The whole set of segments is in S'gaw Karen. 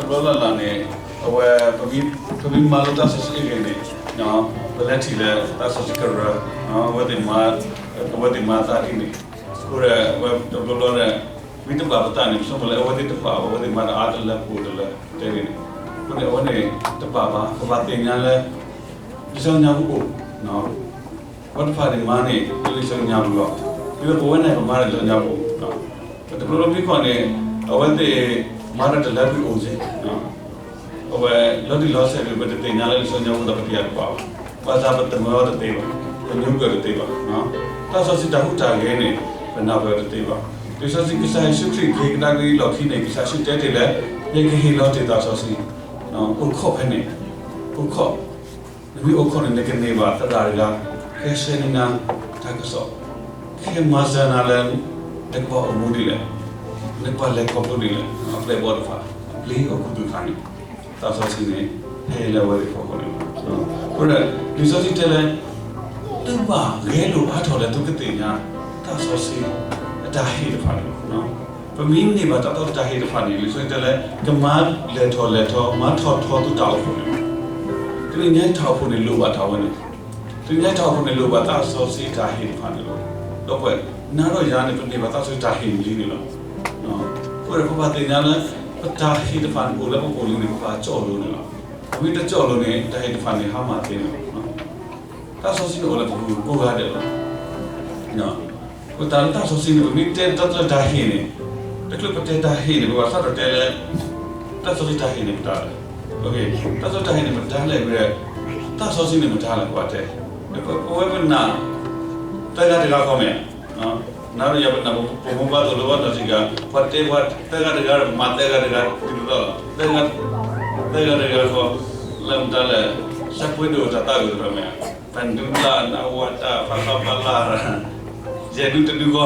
တဘျီလၢ်လၢ်န့ၣ် အဝဲ ပမ့ၢ်မၤလိတၢ်စီဆှံအဂ့ၢ်န့ၣ် ပလဲၤထံၣ်လၢတၢ်စီဆှံကရၢ အဝဲသ့ၣ်မၤ အဝဲသ့ၣ်မၤသးဒ်န့ၣ် အဃိဒီး အဝဲတဘျီဘျီဒီး မ့ၢ်တဘၣ်ပသးန့ၣ် ပဆိကမိၣ်လၢအဝဲသ့ၣ်တဘၣ်ဘၣ် အဝဲသ့ၣ်မၤတၢ်အါတလၢပှဲၤတလၢ တဲန့ၣ်န့ၣ် အဃိန့ၣ် အဝဲန့ၣ်တဘၣ်ဘၣ် ကဘၣ်သ့ၣ်ညါလၢ လံာ်စီဆှံညါပူၤအိၣ် ပှၤတဖၣ်န့ၣ်မၤန့ၣ် လၢလံာ်စီဆှံညါပူၤလီၤ. ဒ်သိးပဝဲန့ၣ်ပမၤလၢလံာ်စီဆှံညါပူၤ တဘျီဘျီမ့ၢ်ကွၢ်န့ၣ် အဝဲသ့ၣ် မၤတၢ်တလၢကွံာ်အိၣ်စ့ၢ် အဝဲ လီၤတံၢ်လီၤဆဲးဒီး ပတသ့ၣ်ညါလၢလံာ်စီဆှံညါပူၤဒီး ပတယၤတဘၣ်ဘၣ်. ဘၣ်ဆၣ်ပသမၢအီၤတသ့ဘၣ်, ပညိကွံာ်အီၤတသ့ဘၣ်. တၢ်စီဆှံတၢ်ဟူးတၢ်ဂဲၤန့ၣ် ပနၢ်ပၢၢ်အီၤတသ့ဘၣ်. လံာ်စီဆှံ ကစၢ်ယ့ၣ်ၡူးခရံာ်က့ၤကဒါက့ၤလီၢ်ခံန့ၣ် ကစၢ်ယ့ၣ်ၡူးတဲတ့ၢ်လၢ ယကဟ့ၣ်လီၤတ့ၢ်သးစီဆှံ အိၣ်ခိးဖဲန့ၣ် အိၣ်ခိး နမ့ၢ်အိၣ်ခိးန့ၣ် နကန့ၢ်ဘၣ်သရၣ်တဂၤ ဟဲဆှၢန့ၢ်နၤတၢ်ကစီၣ်, ဟဲမၤစၢၤနၤလၢ နကဘၣ်အိၣ်မူဒ်လဲၣ်, နကဘၣ်လဲၤခီဖျိဒ်လဲၣ်, အပျဲၢ်အဘီၣ်တဖၣ် အပျံၤအီၤခူသူၣ်ခါန့ၣ် သးစီဆှံန့ၣ် ဟဲလၢအဝဲသ့ၣ်ဖီခိၣ်န့ၣ်လီၤ. အဃိဒီး လံာ်စီဆှံတဲလၢ သုဘၣ်ဂဲၤလိာ်အါထီၣ်လၢသုကသ့ၣ်ညါ သးစီဆှံအတၢ်ဟ့ၣ်တဖၣ်န့ၣ်လီၤ. ပမ့ၢ်န့ၢ်ဘၣ်တၢ်သးစီဆှံတၢ်ဟ့ၣ်တဖၣ်န့ၣ် လံာ်စီဆှံတဲလၢ ကမၤလဲၤထီၣ်လဲၤထီ မၤထီၣ်ထီသုတၢ်အိၣ်ဖှိၣ်န့ၣ်လီၤ. တနံၤညါတၢ်အိၣ်ဖှိၣ်န့ၣ် လိၣ်ဘၣ်တၢ်ဝဲန့ၣ်, တနံၤညါတၢ်အိၣ်ဖှိၣ်န့ၣ် လိၣ်ဘၣ်သးစီဆှံတၢ်ဟ့ၣ်တဖၣ်န့ၣ်လီၤ. ဒီပုၢ်ဝဲၢ် နၤဒီးယၤန့ၣ် ပန့ၢ်ဘၣ်သးစီဆှံတၢ်ဟ့ၣ်မနုၤန့ၣ်လီၤ. အဃိဒီးပဘၣ်သ့ၣ်ညါလၢ ပတၢ်ဟ့ၣ်တဖၣ်န့ၣ် အိၣ်လၢပပူၤလံန့ၣ် ပဘၣ်ကၠီၣ်လိန့ၣ်လီၤ. ပမ့ၢ်တကၠီၣ်လိန့ၣ် တၢ်ဟ့ၣ်တဖၣ်န့ၣ် ဟါမၢ်သ့န့ၣ်လီၤ. သးစီဆှံန့ၣ်အိၣ်လၢပပူၤကိးဂၤဒဲးလီၤ. ပတၢ်လၢသးစီဆှံန့ၣ် ပမ့ၢ်တဲတၢ်လၢတၢ်ဟ့ၣ်န့ၣ်, တချုးပတဲတၢ်ဟ့ၣ်န့ၣ် ပဘၣ်စးထီၣ်တဲလၢ သးစီဆှံတၢ်ဟ့ၣ်န့ၣ်မတၤလဲၣ်. သးစီဆှံတၢ်ဟ့ၣ်န့ၣ်မတၤလဲၣ်ဝဲ, သးစီဆှံန့ၣ်မတၤလဲၣ် ပှၤတဲ, ပဝဲပနာ် သၢဂၤတဂၤဃီမ့ၢ်ဧါ. နၤဒီးယၤပနာ် ပမိၢ်ပၢ်သိၣ်လိဘၣ်နီၢ်စံးကၤ ပှၤတဲပှၤသၢဂၤတဂၤဒီး ပမၤသၢဂၤတဂၤ ဒ်သိး သၢဂၤတဂၤဃီ လၢမတၤလဲၣ် ဆၢပှ့ၤဒိၣ်တၢ်သးဂုာ်တဖၣ်မ့ၢ်ဧါ. ပဒူလၢ် နဝတၢ် ဖးဖးဖးလၢ် ယဲၢ်ဒူတဒူဃီ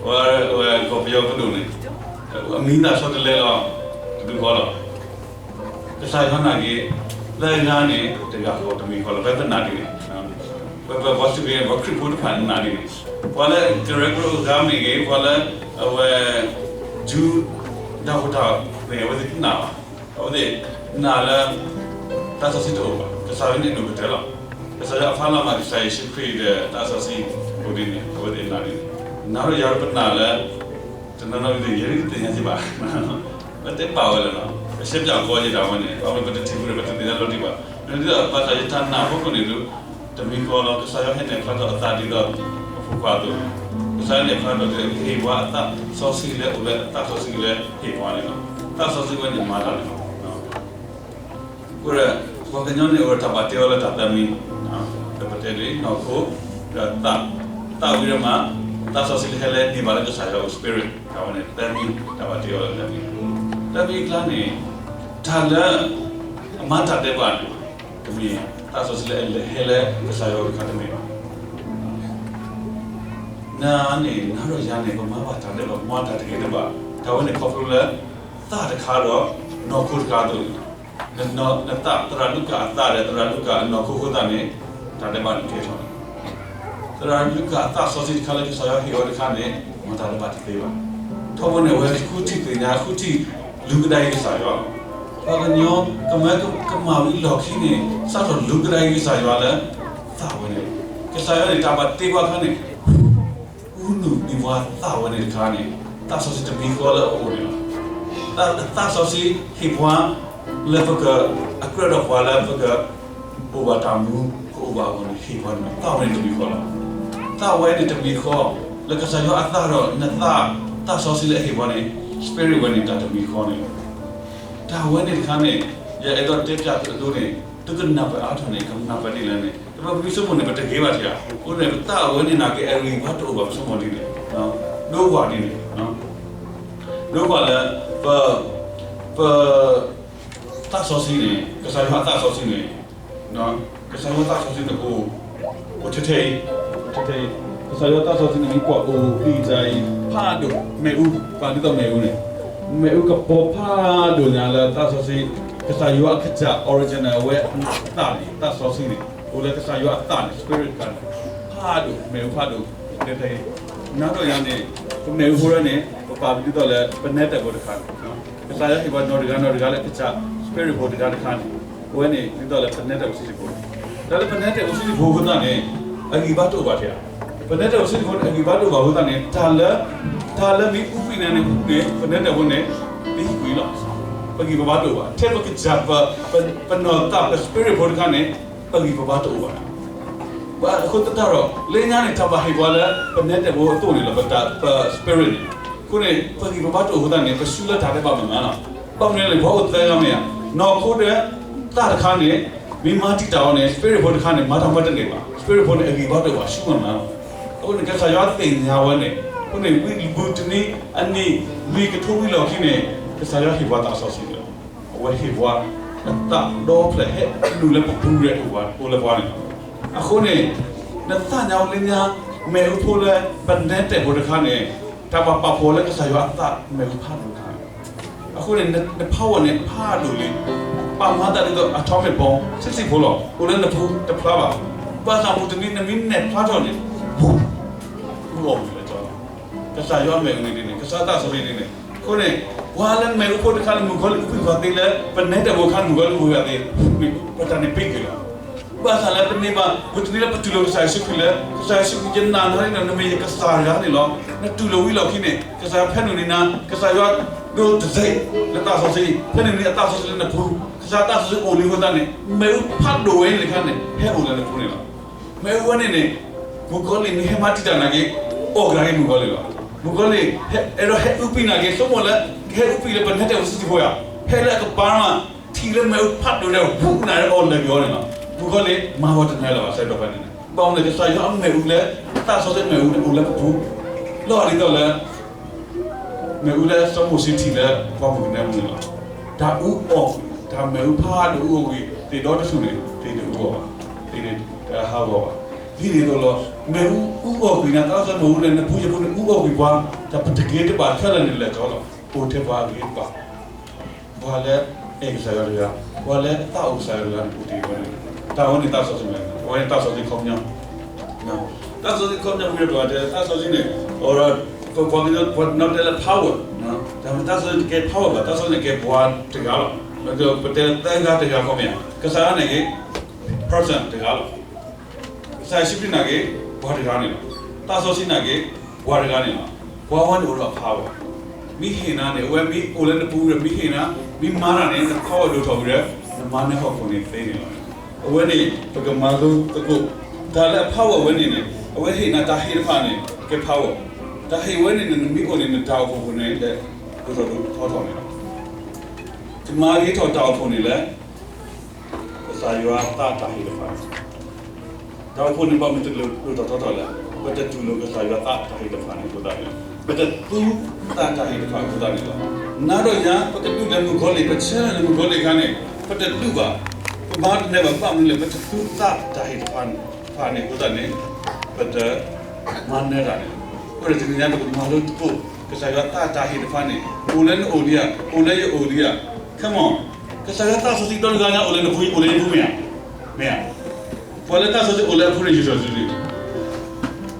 ဝဲ ဝဲကီၢ်ပယီၤပဒိၣ်န့ၣ် အမံၤသးဆီတလဲလီၤ တဒူဃီလီၤ. ကစၢ်ယွၤနာ်က့ၤ သၢဂၤန့ၣ် တဂၤဃီတမံၤဃီလီၤ ပပနာ်ဒ်န့ၣ်, ပပပှၤစူၢ်က့ၤ ပှၤခရံာ်ဖိတဖၣ်နာ်ဒ်န့ၣ်, ပှၤလၢကရၢကရိအဂၤမ့ၢ်ဂ့ၤ ပှၤလၢ အဝဲ ကၠူ တၢ်ဟူးတၢ်ဂဲၤ အဝဲသ့ၣ်တနာ်ဘၣ်, အဝဲသ့ၣ်နာ်လၢ သးစီဆှံတအိၣ်ဘၣ် ကစၢ်ယွၤန့ၣ်ဒိၣ်ကတၢၢ်လီၤ. ကစၢ်ယွၤအဖီလာ်မး ကစၢ်ယ့ၣ်ၡူးခရံာ်ဒီးသးစီဆှံ အိၣ်ဒ်န့ၣ် အဝဲသ့ၣ်နာ်ဒ်န့ၣ်, နၤဒီးယၤပနာ်လၢ တနီၤနီၤဒ်န့ၣ် ယဲဒၣ်တသ့ၣ်ညါစ့ၢ်ဘၣ်, ပတဲဘၣ်ဝဲလၢ ပရှဲပၠးကီယဲဒၣ်ဝဲန့ၣ် ဘၣ်မနုၤပတထံၣ်ဃုာ်ဒီး ပတသ့ၣ်ညါလီၤတံၢ်ဘၣ်, ဒ်သိးဘၣ်ဆၣ်ယတၢ်နာ်ဖီခိၣ်န့ၣ်ဒုး တမံၤဃီလီၤ ကစၢ်ယွၤဟဲနဲၣ်ဖျါထီၣ်အသးဒ်သိး အဖိခွါအသိး, ကစၢ်ယွၤနဲၣ်ဖျါထီၣ်ဒ်ဟ့ၣ်ပှၤအသးစီဆှံလၢအိၣ်လၢအသးစီဆှံလၢဟ့ၣ်ပှၤန့ၣ်လီၤ. သးစီဆှံဝဲန့ၣ်မၤတၢ်န့ၣ်လီၤ. အဃိဒီး ပှၤကညီန့ၣ်အိၣ်ဒီးတၢ်ဘၣ်တ့အီၤလၢတၢ်သၢမံၤ, ဒီးပတဲဒ်နီၢ်ခိ ဒီးသး, သးဝံၤဒီးမး သးစီဆှံလၢဟဲလၢန့ၢ်ဘၣ်လၢကစၢ်ယွၤအိၣ် spirit တၢ်ဝဲန့ၣ် သၢမံၤ တၢ်ဘၣ်တ့အီၤလၢသၢမံၤ, သၢမံၤအကျါန့ၣ် တၢ်လၢ အမၤတၢ်ဒဲးဘးန့ၣ် တမ့ၢ် သးစီဆှံလၢအလဲၤဟဲလၢကစၢ်ယွၤအိၣ်တခါတမ့ၢ်ဘၣ်. နၤန့ၣ် နၤဒီးယၤန့ၣ် ပမၤဘၣ်တၢ်ဒဲးဘး ပမၤတၢ်တဂ့ၤတဘၣ် တၢ်ဝဲန့ၣ်ခီဖျိလၢ သးတခါဒီး နီၢ်ခိတခါအသိးန့ၣ်, နသး သရၣ်လူကၣ်အသးဒီး သရၣ်လူကၣ်အနီၢ်ခိအဃိသတးန့ၣ် တၢ်ဒဲးဘးန့ၣ်ကဲထီၣ်န့ၣ်, သရၣ်လူကၣ်အသးစီဆှံတခါလၢကစၢ်ယွၤဟ့ၣ်အီၤတခါန့ၣ် မၤတၢ်ဒဲးဘးတသ့ဘၣ်. ထီဘိန့ၣ် အဝဲဃုထံၣ်သ့ၣ်ညါ ဃုထံၣ်လူၤကဒါအံၤကစၢ်ယွၤ, ပှၤကညီ ကမၢကမၣ်ဝံၤလီၢ်ခံန့ၣ် စးထီၣ်လူၤကဒါအံၤကစၢ်ယွၤလၢ သးဝဲန့ၣ်, ကစၢ်ယွၤန့ၣ် တၢ်ဘၣ်တ့ပှၤအခါန့ၣ် အူနုၢ်န့ၢ်ပှၤသးဝဲန့ၣ်တခါန့ၣ် သးစီဆှံတမံၤဃီလၢအအိၣ်န့ၣ်လီၤ. သးစီဆှံဟ့ၣ်ပှၤ လၢပက အကြၢးဒီးပှၤလၢပက အိၣ်ဘၣ်တၢ်မူ ကအိၣ်ဘၣ်အဂီၢ်န့ၣ် ဟ့ၣ်ပှၤန့ၣ် သးဝဲန့ၣ်တမံၤဃီလီၤ. သးဝဲန့ၣ်တမံၤဃီ လၢကစၢ်ယွၤအသးဒီးနသး သးစီဆှံလၢအဟ့ၣ်ပှၤန့ၣ် spirit ဝဲန့ၣ်တၢ်တမံၤဃီန့ၣ်လီၤ. တၢ်ဝဲန့ၣ်တခါန့ၣ် ယအဲၣ်ဒိးတဲပၠးသုအဒိန့ၣ် သုကနၢ်ပၢၢ်အါထီၣ်န့ၣ် ကနၢ်ပၢၢ်ဒ်လဲၣ်န့ၣ် ပမ့ၢ်ဆိကမိၣ်န့ၣ် ပတဂ့ၤဘၣ်ထံၣ်ဧါ. အဃိန့ၣ် ပသးဝဲန့ၣ်နာ်က့ အရံၣ်ဘၣ်တအိၣ်ဘၣ် ပဆိကမိၣ်ဒ်န့ၣ် ဒိကွၢ်ဒ်န့ၣ် ဒိကွၢ်လၢ ပ ပ သးစီဆှံန့ၣ် ကစၢ်ယွၤအသးစီဆှံန့ၣ် ကစၢ်ယွၤသးစီဆှံန့ၣ်အိၣ် အိၣ်ထဲထဲအံၤ ထဲထဲအံၤ ကစၢ်ယွၤသးစီဆှံန့ၣ် မ့ၢ်ကွၢ်အိၣ်ဖဲအံၤ ဖးဒိၣ် မ့ၣ်အူ ပာ်ဒ်သိးမ့ၣ်အူန့ၣ် မ့ၣ်အူကပီၤဖးဒိၣ်ညါလၢသးစီဆှံ ကစၢ်ယွၤအကစၢ် original အဝဲအသးန့ၣ် သးစီဆှံန့ၣ် အိၣ်လၢကစၢ်ယွၤအသးန့ၣ် spirit တခါန့ၣ် ဖးဒိၣ် မ့ၣ်အူဖးဒိၣ် ထဲထဲအံၤ နၤဒီးယၤန့ၣ် ပမ့ၣ်အူဖိလၢန့ၣ် ပပာ်ပဒ်သိးလၢ ပနဲတၢ်ဖိတခါန့ၣ် ကစၢ်ယွၤဟ့ၣ်ပှၤနီၢ်တဂၤနီၢ်တဂၤလၢကစၢ် spirit ဖိတဂၤတခါန့ၣ်, အဝဲန့ၣ်ဒ်သိးလၢပနဲတၢ်အိၣ်ဆံးဆံးဖိ, တၢ်လၢပနဲတၢ်အိၣ်ဆံးဆံးဖိအဃိသတးန့ၣ်, အဂံၢ်ဘါတအိၣ်ဘၣ်ထဲဧါ. ပနဲတၢ်အိၣ်ဆံးဆံးဖိန့ၣ် အဂံၢ်ဘါတအိၣ်ဘၣ်အဃိသတးန့ၣ်, တၢ်လၢ တၢ်လၢမ့ၢ်အူကွံာ်န့ၣ်န့ၣ် ပနဲတၢ်ဖိန့ၣ် ပဟံးကွံာ်လီၤ. ပဂံၢ်ပဘါတအိၣ်ဘၣ်. ထဲပကစၢ်ပ ပနီၢ်သးပ spirit ဖိတခါန့ၣ် ပဂံၢ်ပဘါတအိၣ်ဘၣ်. ဘၣ်အဃိသတးဒီး လၢညါန့ၣ် တၢ်ဘၣ်ဟ့ၣ်ပှၤလၢပနဲတၢ်ဖိအသိးန့ၣ်လီၤ, ပတၢ် ပ spirit န့ၣ်. အဃိန့ၣ် ပဂံၢ်ပဘါတအိၣ်အဃိသတးန့ၣ် ပဆူလၢတၢ်ဒဲးဘးမးမးလီၤ. ဘၣ်မနုၤလဲၣ်န့ၣ် ပှၤအိၣ်သၢဂၤမ့ၢ်ဧါ, နီၢ်ခိဒီးသးတခါန့ၣ် မ့ၢ်မၤတံာ်တာ်အီၤန့ၣ် spirit ဖိတခါန့ၣ် မၤတၢ်မၤတန့ၢ်ဘၣ်. spirit ဖိန့ၣ် အဂံၢ်ဘါတအိၣ်ဘၣ် ဆူမးမးလီၤ. အဃိန့ၣ် ကစၢ်ယွၤသ့ၣ်ညါဝဲန့ၣ်, အဃိန့ၣ် ဝံၣ်ဘူၣ်တနံၤအနံၣ်လွံၢ်ကထိဝံၤလီၢ်ခံန့ၣ် ကစၢ်ယွၤဟ့ၣ်ပှၤသးစီဆှံလီၤ. အဝဲဟ့ၣ်ပှၤအသးဒီဖျၢၣ် ဟဲနုာ်လၢပပူၤဒီးအိၣ်လၢပှၤန့ၣ်လီၤ. အဃိန့ၣ် နသ့ၣ်ညါဝဲလၢညါ မ့ၣ်အူဖိလၢပနဲတၢ်ဖိတခါန့ၣ် တၢ်ဘၣ်ပာ်ဖှိၣ်လၢကစၢ်ယွၤအသးမ့ၣ်အူဖးဒိၣ်တခါန့ၣ်. အဃိန့ၣ် န power န့ၣ် ဖးဒိၣ်လံ. ပာ်မၤသးဒ်သိး atomic bomb ဆံးဆံးဖိလီၤ, အိၣ်လၢနပူၤတဖျါဘၣ်. ဘၣ်ဆၣ်မုၢ်တနံၤ နမ့ၢ်နဲၣ်ဖျါထီၣ်န့ၣ် အူအီၣ်ဝံၤလၢကၠီလီၤ. ကစၢ်ယွၤမ့ၣ်အူန့ၣ်ဒ်န့ၣ်, ကစၢ်သးစီဆှံဒ်န့ၣ်. အဃိန့ၣ် ပှၤလၢမ့ၣ်အူဖိတခါလၢမုၣ်ကီၤလံၢ်အူကွံာ်ပှၤသ့လၢ ပနဲတၢ်ဖိတခါလၢမုၣ်ကီၤလံၢ်အူကွံာ်ပှၤသ့, ပတၢ်န့ၣ်ပ့ၤက့ၤလီၤ. ဘၣ်ဆၣ်လၢပန့ၢ်ဘၣ် မုၢ်တနံၤလၢပတူၢ်လိာ်ကစၢ်ယ့ၣ်ၡူးခရံာ်လၢ ကစၢ်ယ့ၣ်ၡူးခရံာ် ယနာ်လီၤန့ၣ်ဒီး နမ့ၢ်ယကစၢ်တဂၤန့ၣ်လီၤ. နတူၢ်လိာ်ဝံၤလီၢ်ခံန့ၣ် ကစၢ်ယွၤဖဲနုာ်န့ၢ်နၤ, ကစၢ်ယွၤဒိးတစဲးလၢသးစီဆှံ, ဖဲနုာ်န့ၢ်အသးစီဆှံလၢနပူၤ, ကစၢ်သးစီဆှံအိၣ်လံအဃိသတးန့ၣ် မ့ၣ်အူဖးဒိၣ်ဝဲန့ၣ်တခါန့ၣ် ဟဲအိၣ်လၢနပူၤန့ၣ်လီၤ. မ့ၣ်အူဝဲန့ၣ်န့ၣ် မုၣ်ကီၤလံၢ်မ့ၢ်ဟဲမၤတံာ်တာ်နၤက့ၤ အီၣ်ကဒါက့ၤမုၣ်ကီၤလံၢ်လီၤ. မုၣ်ကီၤလံၢ် အဲၣ်ဒိးဟဲအူကွံာ်နၤက့ၤ ဆိကမိၣ်လၢ ကဟဲအူကွံာ်လၢပနဲတၢ်ဖိဆံးဆံးဖိဧါ, ဟဲလၢအကပၤမး ထံၣ်လၢမ့ၣ်အူဖးဒိၣ်ဒီး ဝူနၤဒီးအီၣ်လၢက့ၤအီၤန့ၣ်လီၤ. မုၣ်ကီၤလံၢ် မၤဝဲတနၢၤလၢၤဘၣ် ဆၢကတီၢ်ဖဲန့ၣ်န့ၣ်. ဘၣ်မနုၤလဲၣ် ကစၢ်ယွၤအမ့ၣ်အူလၢ သးစီဆှံမ့ၣ်အူန့ၣ်အိၣ်လၢပပူၤ, လီၤဒ်သိးလၢ မ့ၣ်အူလၢစီၤမိၤၡ့ထံၣ်လၢပှၢ်မုၢ်ကနၢမုၢ်န့ၣ်လီၤ. တၢ်အူအီၣ်ကွံာ်, တၢ်မ့ၣ်အူဖးဒိၣ်အူအီၣ်ကွံာ် သ့ၣ်ဒီတဆူၣ်န့ၣ် သ့ၣ်တအူအီၣ်ဘၣ်, သ့ၣ်န့ၣ်တဟးဂီၤဘၣ်. ဒ်န့ၣ်အသိးလီၤ, မ့ၣ်အူအူအီၣ်ကွံာ်န့ၣ် သးစီဆှံမ့ၣ်အူန့ၣ် နပူၤယပူၤန့ၣ် အူအီၣ်ကွံာ်ပှၤ, တၢ်ပတဂ့ၤတဘၣ်ခဲလၢာ်န့ၣ် လဲၤကၠီလီၤ. အိၣ်ထဲပှၤအဂ့ၤတဘၣ် ပှၤလၢအဲၣ်ကစၢ်ယွၤတဂၤ, ပှၤလၢအသးအိၣ်ကစၢ်ယွၤတဂၤန့ၣ် အိၣ်တ့ၢ်ဝဲန့ၣ်, တၢ်ဝဲန့ၣ်သးစီဆှံမ့ၢ်, အဝဲန့ၣ်သးစီဆှံခီပညီ, သးစီဆှံခီပညီဝံၤဒီး ပှၤတဲသးစီဆှံန့ၣ် အီၤဒီး ပှၤကညီ ပှၤနီၣ်တဲလၢ power, တၢ်မ့ၢ်သးစီဆှံတကဲ power ဘၣ်, သးစီဆှံန့ၣ်ကဲပှၤတဂၤလီၤ. ပတဲသၢဂၤတဂၤခီမ့ၢ်ဧါ, ကစၢ်ယွၤန့ၣ်က့ person တဂၤလီၤ. ကစၢ်ယ့ၣ်ၡူးခရံာ်န့ၣ်က့ ပှၤတဂၤန့ၣ်လီၤ. သးစီဆှံန့ၣ်က့ ပှၤတဂၤန့ၣ်လီၤ. ပှၤဝဲန့ၣ်အိၣ်ဒီး power, မ့ၢ်ဟ့ၣ်နၤန့ၣ် အဝဲမ့ၢ်အိၣ်လၢနပူၤဒီး မ့ၢ်ဟ့ၣ်နၤ, မ့ၢ်မၤနၤန့ၣ် န power ဒိၣ်ထီၣ်ဝံၤဒီး နမၤနၢၤဟီၣ်ခိၣ်န့ၣ်သ့န့ၣ်လီၤ. အဝဲန့ၣ် ပကမၤလိသကိး တၢ်လၢအ power ဝဲန့ၣ်န့ၣ် အဝဲဟ့ၣ်နၤတၢ်ဟ့ၣ်တဖၣ်န့ၣ် ကဲ power, တၢ်ဟ့ၣ်ဝဲန့ၣ်န့ၣ် နမ့ၢ်အိၣ်န့ၣ် နတၢ်အိၣ်ဖှိၣ်ပူၤန့ၣ် လဲၤဒိၣ်ထီၣ်ဒိၣ်ထီထီၣ်န့ၣ်လီၤ. ကမၤဂ့ၤထီၣ်တၢ်အိၣ်ဖှိၣ်န့ၣ်လၢ ကစၢ်ယွၤသးတၢ်ဟ့ၣ်တဖၣ်န့ၣ်, တၢ်အိၣ်ဖှိၣ်န့ၣ် ဘၣ်မနုၤတဒိၣ်ထီၣ်ထီထီၣ်လဲၣ်, ပတတူၢ်လိာ်ကစၢ်ယွၤသးတၢ်ဟ့ၣ်တဖၣ်န့ၣ်အဃိသတးန့ၣ်လီၤ. ပတသူသးတၢ်ဟ့ၣ်တဖၣ်အဃိသတးန့ၣ်လီၤ. နၤဒီးယၤ ပကဒုးလဲၤမုၣ်ကီၤလံၢ် ပဆၢလဲၤမုၣ်ကီၤလံၢ်အခါန့ၣ် ပတဒုးဘၣ်, ပမၤတန့ၢ်ဘၣ် ဘၣ်မနုၤလဲၣ် ပတသူသးတၢ်ဟ့ၣ်တဖၣ်န့ၣ်အဃိသတးန့ၣ် ပတမၤနၢၤတၢ်န့ၣ်လီၤ. အဃိဒီးတနံၤညါ ပကမၤလိသကိး ကစၢ်ယွၤသးတၢ်ဟ့ၣ်တဖၣ်န့ၣ် အိၣ်လၢနအိၣ်လံဧါ, အိၣ်လၢယအိၣ်လံဧါ. Come on, ကစၢ်ယွၤသးစီဆှံဒီတဂၤညါ အိၣ်လၢနပူၤ အိၣ်လၢယပူၤမ့ၢ်ဧါ, မ့ၢ်ဧါ. ပှၤလၢသးစီဆှံအိၣ်လၢအပူၤန့ၣ် ယူးထီၣ်စုလံ.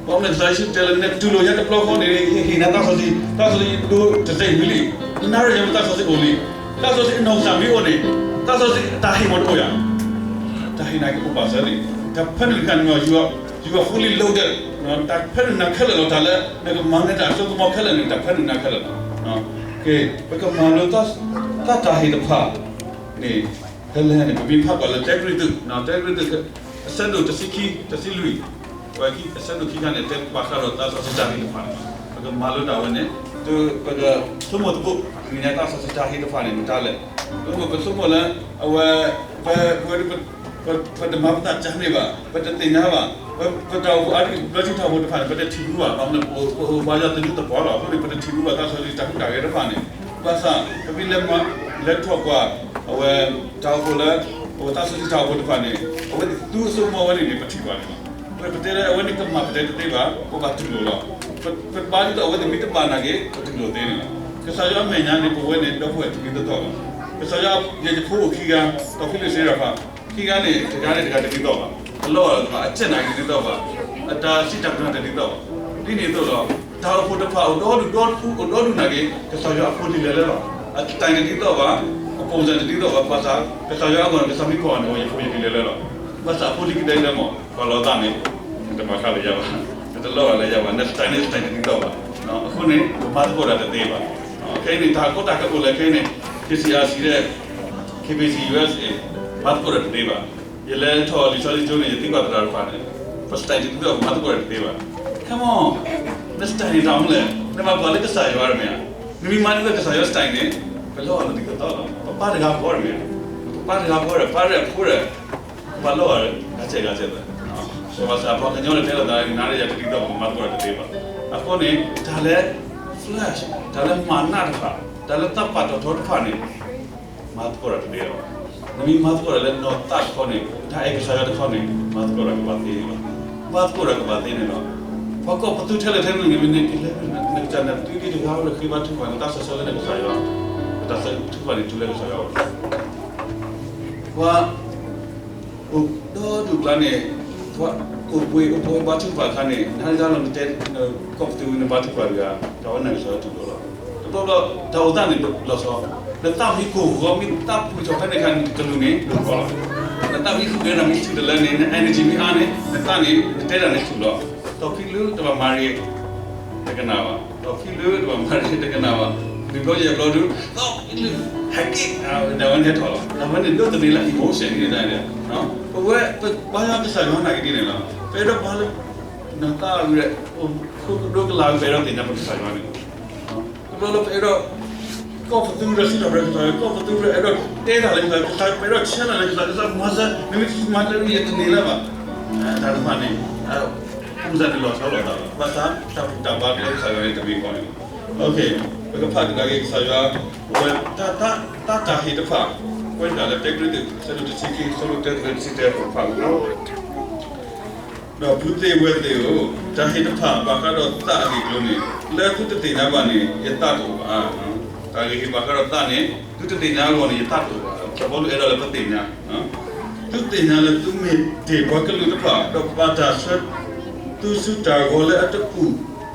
ဘၣ်မနုၤကစၢ်ယ့ၣ်ၡူးတဲလၢ နတူၢ်လိာ်ယၤတဘျီဃီန့ၣ် ဟ့ၣ်နၤသးစီဆှံ, သးစီဆှံဒိးတစဲးဝံၤလံ. နနၢ်ရံၣ်ယၤမ့ၢ်သးစီဆှံအိၣ်လံ. သးစီဆှံအနီၢ်ကစၢ်မ့ၢ်အိၣ်န့ၣ် သးစီဆှံအတၢ်ဟ့ၣ်မ့ၢ်တအိၣ်ဧါ. တၢ်ဟ့ၣ်နၤကအိၣ်ပာ်စၢၤလံ. တၢ်ဖဲနုာ်တခါန့ၣ် you are fully loaded, တၢ်ဖဲနုာ်နၤခဲလၢာ်လီၤ. တၢ်လၢနကမၤနၢၤတၢ်စိကမီၤခဲလၢာ်န့ၣ် တၢ်ဖဲနုာ်နၤခဲလၢာ်လီၤ. ပကမၤလိသးတၢ်ဟ့ၣ်တဖၣ်န့ၣ် ဖဲလဲၣ်န့ၣ် ပမ့ၢ်ဖးကွၢ်လၢ တၢကရံၣ်သူး, တၢကရံၣ်သူး အဆၢဒိၣ်တဆံခံ တဆံလွံၢ်, အဆၢဒိၣ်ခံခါန့ၣ် တဲဘၣ်ဃးဒီးသးစီဆှံတၢ်ဟ့ၣ်တဖၣ်န့ၣ်လီၤ. ပကမၤလိတၢ်ဝဲန့ၣ် ပကဆိကမိၣ်သကိး တနံၤညါသးစီဆှံတၢ်ဟ့ၣ်တဖၣ်န့ၣ် မတၤလဲၣ်. ပဆိကမိၣ်လၢ အဝဲ ပ ပ ပတမၤပသးကန့ၢ်ဘၣ်, ပတသ့ၣ်ညါဘၣ်, ပတၢ်အိၣ်ဖှိၣ်အါတက့ၢ် ဘျၢထံထီၣ်ဖိတဖၣ်န့ၣ် ပတထံၣ်ဘူးဘၣ်. ဘၣ်မနုၤ ပအိၣ်ပှၤယွၤသနူသပှၢ်လီၤ. အဃိန့ၣ် ပတထံၣ်ဘူးဘၣ်သးစီဆှံတၢ်ဟူးတၢ်ဂဲၤတဖၣ်န့ၣ်. ဘၣ်ဆၣ် ပမ့ၢ်လဲၤ လဲၤထီၣ်ကွၢ် အဝဲ တၢ်အိၣ်ဖှိၣ်လၢ အဝဲသးစီဆှံတၢ်အိၣ်ဖှိၣ်တဖၣ်န့ၣ် အဝဲသ့ၣ်သူအစိကမီၤဝဲန့ၣ်န့ၣ် ပထံၣ်ဘၣ်န့ၣ်လီၤ. ပတဲလၢအဝဲန့ၣ်ကမၣ်ပတဲတသ့ဘၣ်, ပဘၣ်တူၢ်လိာ်လီၤ. ပဘါဒ်သိးအဝဲသ့ၣ်မ့ၢ်တဘၣ်နာ်က့ ပတူၢ်လိာ်သ့န့ၣ်လီၤ. ကစၢ်ယွၤအမဲာ်ညါန့ၣ် ပဝဲန့ၣ် ဒီပုၢ်ဝဲၢ်တမံၤသ့ၣ်တဖၣ်လီၤ. ကစၢ်ယွၤ ယဖိအိၣ်ခံဂၤ, ဒီးဖံလ့ၣ်စ့ရဖး ခံဂၤန့ၣ် တဂၤန့ၣ်တဂၤတဒ်သိးဘၣ်, အလီၢ်အသး အစဲးနာ်က့တဒ်သိးဘၣ်, အတၢ်စံးတၢ်ကတိၤတဒ်သိးဘၣ်. ဒ်န့ၣ်အသိးဒီး တၢ်အိၣ်ဖှိၣ်တဖၣ်အိၣ်ဒီဒူၣ်ဒီထူ အိၣ်ဒီဒူၣ်နာ်က့ ကစၢ်ယွၤအဖိလံၤလဲၤလၢလီၤ. အ style တဒ်သိးဘၣ်, အ ပုံစံ တဒ်သိးဘၣ်, ဘၣ်ဆၣ် ကစၢ်ယွၤအဂီၢ်န့ၣ် ကစၢ်မ့ၢ်ကွၢ်န့ၣ် အိၣ်ယဖိယလံၤလဲၤလၢလီၤ. ဘၣ်ဆၣ်အဖိလံၤကဒဲကဒဲမး ပှၤလီၤသးန့ၣ် နတမၤဃါလၢၤယၤဘၣ်, နတလီၤဂာ်လၢၤယၤဘၣ်, န style န့ၣ် style တဒ်သိးဘၣ်. အဃိန့ၣ် ပမၤသကိးတၢ်တသ့ဘၣ်. ခဲအံၤန့ၣ် တၢ်ကီတၢ်ခဲအိၣ်လၢခဲအံၤန့ၣ် K C R C ဒီး K B C U S A မၤသကိးတၢ်တသ့ဘၣ်. ယလဲၤထီၣ်လံာ်စီဆှံကၠိန့ၣ် ယသံကွၢ်သရၣ်တဖၣ်န့ၣ် ပ style တဒ်သိး ပမၤသကိးတၢ်တသ့ဘၣ်. Come on, န style န့ၣ်တၢ်မနုၤလဲၣ်, နဘၣ်ကွၢ်လၢကစၢ်ယွၤတမ့ၢ်ဧါ. နမ့ၢ်မၤဒ်သိးကစၢ်ယွၤ style န့ၣ် ပလီၤဂာ်လၢၤဒ်သိးသိးလီၤ. ပပၢ်တဂၤဃီတမ့ၢ်ဧါ, ပပၢ်တဂၤဃီဒီး ပၢ်ရဲၣ်အဖိဒီး ပဘၣ်လီၤဂာ်ဂၤစဲးဂၤစဲးသၢ. ဘၣ်ဆၣ်ပှၤကညီန့ၣ်တဲလိာ်သး နၤဒီးယၤတဒ်သိး ပမၤသကိးတၢ်တသ့ဘၣ်. အဃိန့ၣ် တၢ်လၢ flesh, တၢ်လၢမၤနၢ်တဖၣ်, တၢ်လၢသးပာ်တီၢ်ထီတဖၣ်န့ၣ် မၤသကိးတၢ်တသ့ဘၣ်. နမ့ၢ်မၤသကိးတၢ်လၢနီၢ်သးတခီန့ၣ်, တၢ်အဲၣ်ကစၢ်ယွၤတခီန့ၣ် မၤသကိးတၢ်ကဘၣ်သ့န့ၣ်လီၤ. မၤသကိးတၢ်ကဘၣ်သ့န့ၣ်လီၤ. ပှၤကိးပသူထဲလဲၣ်ထဲလဲၣ်န့ၣ် မ့ၢ်နကလဲၤ နကစၢ်နသုးက့တဂၤဝဲလၢဃ့ဘါထုကဖၣ်န့ၣ် တၢ်စၢၤဆၢလၢနကစၢ်ယွၤ, တၢ်စၢၤထုကဖၣ်န့ၣ် တုၤလၢကစၢ်ယွၤအအိၣ် ပှၤ အိၣ်ဒီဒူၣ်ကျါန့ၣ်, ပှၤအိၣ်ပှ့ၤအိၣ်ပှဲၤဘါထုကဖၣ်အခါန့ၣ် နဟဲဒၣ်လီၤနတဲ ကိးပသူနဘါထုကဖၣ်တဂၤ တၢ်ဝဲန့ၣ်ကစၢ်ယွၤတူၢ်လိာ်လီၤ. တဘျီဘျီ တၢ်အိၣ်သးန့ၣ်လီၤဆီ, နသးမ့ၢ်ကိၢ်ဂီၤ မ့ၢ်သးပှံာ်ထီၣ်ဖဲန့ၣ်အခါန့ၣ် နကလူးန့ၣ် ဒိၣ်ထီၣ်လီၤ. နသးမ့ၢ်ဟူးဂဲၤတၢ်မ့ၢ်ဆူၣ်တလၢန့ၣ် န energy မ့ၢ်အါန့ၣ် နသးန့ၣ် နတဲတၢ်န့ၣ်ဆူၣ်လီၤ. ဒီးဖံလၢတဘၣ်မၤရ့ တကနၣ်ဘၣ်, ဒီးဖံလၢတဘၣ်မၤရ့တကနၣ်ဘၣ်, နဘျီယဲၢ်ဘျီဒုး ဒီးဖံလၢ ဟဲက့ၤ တၢ်ဝဲန့ၣ်ဟဲထီၣ်လီၤ. တၢ်ဝဲန့ၣ်ဒိးသန့ၤလၢ emotion န့ၣ်, ပဝဲ ပဘါယွၤကစၢ်ယွၤနာ်က့ၤဒ်န့ၣ်လီၤ. ပအဲၣ်ဒိးဘါလၢ နသးဝံၤ ခိၣ်ဒိကလၤ ပအဲၣ်ဒိးသ့ၣ်ညါပကစၢ်ယွၤန့ၣ် တဘျီလၢပအဲၣ်ဒိး ကိးပသူဒီးစံးထီၣ်ပတြၢၤကစၢ်ယွၤ, ကိးပသူဒီးအဲၣ်ဒိးတဲတၢ်လၢကစၢ်ယွၤ, ပအဲၣ်ဒိးဆဲးတၢ်လၢကစၢ်ယွၤ, ကစၢ်မၤစၢၤ, နမ့ၢ်တမၤလၢယတန့ၢ်လၢၤဘၣ်. တၢ်တဖၣ်န့ၣ် ပူၤစၢ်တလီၤဆီလိာ်သးဘၣ်, ဘၣ်ဆၣ်တၢ်ဘူၣ်တၢ်ဘါလၢကစၢ်ယွၤန့ၣ်တမံၤဃီန့ၣ်လီၤ. ပကဖးကဒါက့ၤကစၢ်ယွၤ, ဝဲ တၢ် တၢ် တၢ်ဟ့ၣ်တဖၣ်, ကွဲးဒၣ်လၢ တၢကရံၣ်သူး အဆၢဒိၣ်တဆံခံ အဆၢဖိတၢတုၤလၢတဆံတၢ ပကဖးကဒီး ဒီးပုၢ်သ့ၣ်ဝဲၢ်သ့ၣ်ဧၢ, တၢ်ဟ့ၣ်တဖၣ်ဘၣ်ဃးဒီးသးအဂ့ၢ်အကျိၤန့ၣ် လၢသုတသ့ၣ်ညါဘၣ်န့ၣ် ယသးတအိၣ်ဘၣ်. တၢ်ဂ့ၢ်ဟ့ၣ်ဘၣ်ဃးဒီးသးန့ၣ် သုတသ့ၣ်ညါအဂီၢ်န့ၣ် ယသးတအိၣ်ဘၣ်. စီၤပီလူးအဲၣ်ဒိးလၢပသ့ၣ်ညါ, သုသ့ၣ်ညါလၢသုမ့ၢ်တ့ၢ်ပှၤကလုာ်တဖၣ် ဒီးပာ်တၢ်ဆှၢသုဆူတၢ်ဂီၤလၢအတအူၣ်